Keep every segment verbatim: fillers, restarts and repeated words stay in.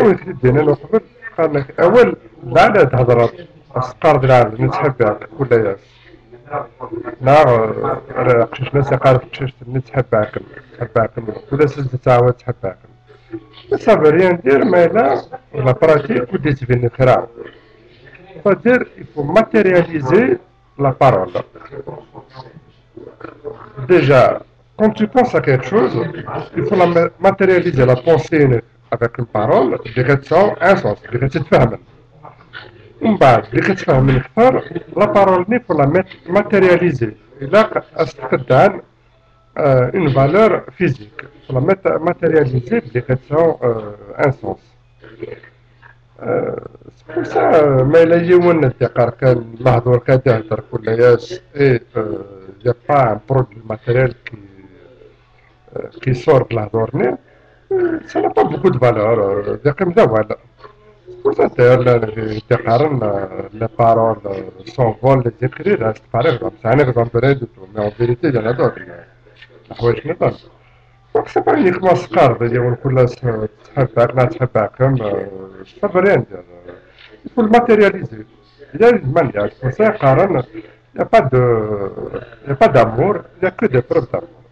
Awi-t-id-innan uqbel, qqaren-ak awal, lɛala ad thedreḍ, as-teqqareḍ lɛebd nettḥibbiɣ-k, kul ass. Neɣ, eh, aqcic-nni as-iqqar teqcict-nni ttḥibbiɣ-kem, ttḥibbiɣ-kem, kul ass as-d-tettɛawad ttḥibbiɣ-kem. Ça veut rien dire, mais là, la pratique, ur d-yettbin kra. C'est-à-dire, il faut matérialiser la parole. Déjà, quand tu penses à quelque chose, il faut la ma- matérialiser la pensée avec une parole, اللي كتساو un sens, اللي كتتفهم. ومن بعد، اللي كتفهم من أكثر، la parole, il faut la mat- matérialiser. إلا ق- أستخدم euh, une valeur physique, la mat- matérialiser, اللي كتساو euh, un sens. Euh, c'est pour ça, euh, ما إلا يون الدقار كان مهدور كتهدر كل ياس، et euh, il n'y a pas un produit matériel qui, euh, qui sort de la journée, euh, ça n'a pas beaucoup de valeur. Euh, دقيم ذا ولا. C'est pour ça, d'ailleurs, là, الدقار, euh, les paroles euh, s'envolent, les écrits restent, par exemple. C'est un exemple, rien du tout, mais en vérité, il y en a d'autres. الحوايج نظن. Donc, c'est pas uniquement ce cadre, il y a une couleur, euh, تحبك، لا تحبك, comme, euh, ça veut rien dire. Il faut le matérialiser. Il y a une manière, c'est pour ça, Karen, il n'y a pas de, il n'y a pas d'amour, il n'y a que des preuves d'amour.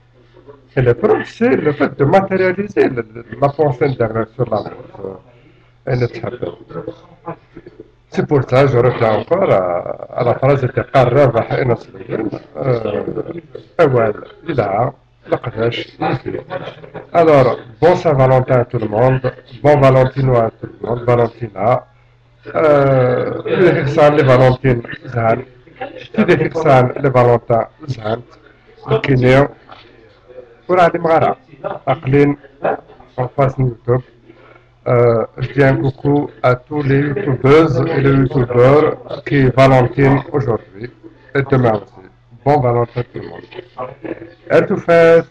Et le preuve, c'est le fait de matérialiser le- le- la pensée de Dervish sur la mort. Euh, et le tchapel. C'est pour ça que je reviens encore à, à la phrase de Qarrab Anas. Euh, awal, yelha, leqdac, yelha. Alors, bon Saint-Valentin à tout le monde, bon Valentinois à tout le monde, Valentina. Euh, les Valentine, zhan. C'est des les Valentin, zhan. Nekkini, ur ɛlimeɣ ara. Aql-in en face n YouTube. Euh, je dis un coucou à tous les youtubeuses et les youtubeurs qui Valentine aujourd'hui et demain aussi. Bon Valentin tout le monde. À tout fait.